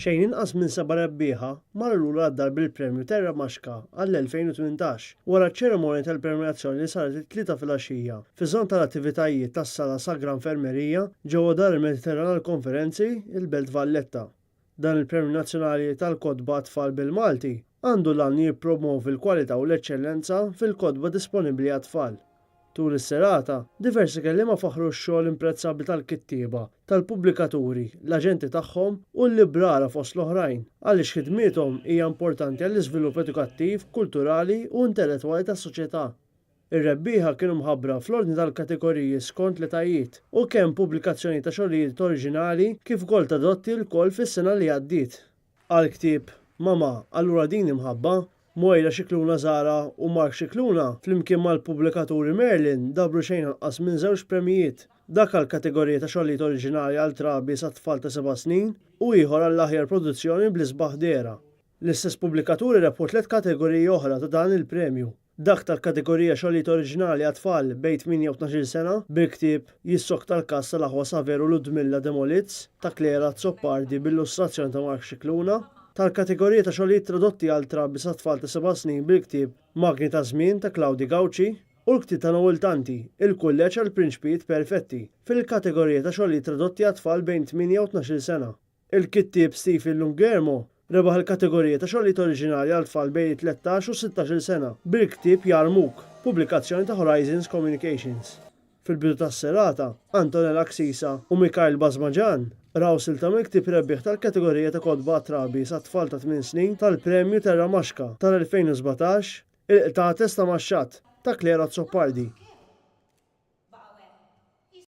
Xejn inqas minn seba' rebbieħa marru lura għad-dar bil-Premju Terra Maxka għall-2018 wara ċ-ċerimonja tal-premjazzjoni li saret it-Tlieta filgħaxija fiż-żona tal-attivitajiet tas-Sala Sagra Infermerija ġewwa Dar il-Mediterran għall-Konferenzi, il-Belt Valletta. Dan il-Premju Nazzjonali tal-Kotba għat-Tfal bil-Malti għandu l-għan li jippromwovi l-kwalità u l-eċċellenza fil-kotba disponibbli għat-tfal. Tul is-serata, diversi kelliema faħħru x-xogħol imprezzabbli tal-kittieba, tal-pubblikaturi, l-aġenti tagħhom u l-librara fost l-oħrajn, għaliex ħidmiethom hija importanti għall-iżvilupp edukattiv, kulturali u intellettwali tas-soċjetà. Ir-rebbieħa kienu mħabbra fl-ordni tal-kategoriji skont l-etajiet u kemm pubblikazzjonijiet ta' xogħlijiet oriġinali kif ukoll tradotti lkoll fis-sena li għaddiet. Għall-ktieb Mama, Allura Din Imħabba? Moira Scicluna Zahra u Mark Scicluna, flimkien mal-pubblikaturi Merlin, dabbru xejn anqas minn żewġ premjijiet, dak għall-kategorija ta' xogħlijiet oriġinali għal trabi sa tfal ta' seba' snin u ieħor għall-aħjar produzzjoni bl-isbaħ dehra. L-istess pubblikaturi rebħu tliet kategoriji oħra ta' dan il-premju. Dak tal-kategorija xogħlijiet oriġinali għat-tfal bejn tmienja u tnax-il sena bil-ktieb Jissokta l-Każ tal-Aħwa Saver u Ludmilla de Molitz ta' Claire Azzopardi b'illustrazzjoni ta' Mark Scicluna, tal-kategorija ta' xogħlijiet tradotti għal trabi sa tfal ta' seba' snin bil-ktieb Magni taż-Żmien ta' Claudy Gauci u l-ktieb ta' Noel Tanti, Il-Kulleġġ għall-Prinċpijiet Perfetti, fil-kategorija ta' xogħlijiet tradotti għat-tfal bejn tmienja u tnax-il sena. Il-kittieb Stephen Lungermo rebaħ il-kategorija ta' xogħlijiet oriġinali għal tfal bejn it-tlettax u s-sittax-il sena bil-ktieb Jarmuk, pubblikazzjoni ta' Horizons Communications. Fil-bidu tas-serata, Antonella Axisa u Mikhail Basmajian qraw silta mill-ktieb rebbieħ tal-kategorija ta' kotba għat-trabi sat-tfal ta' tmien snin tal-Premju Terra Maxka tal-2017, Il-Qtates ta' Max-Xatt, ta' Claire Azzopardi.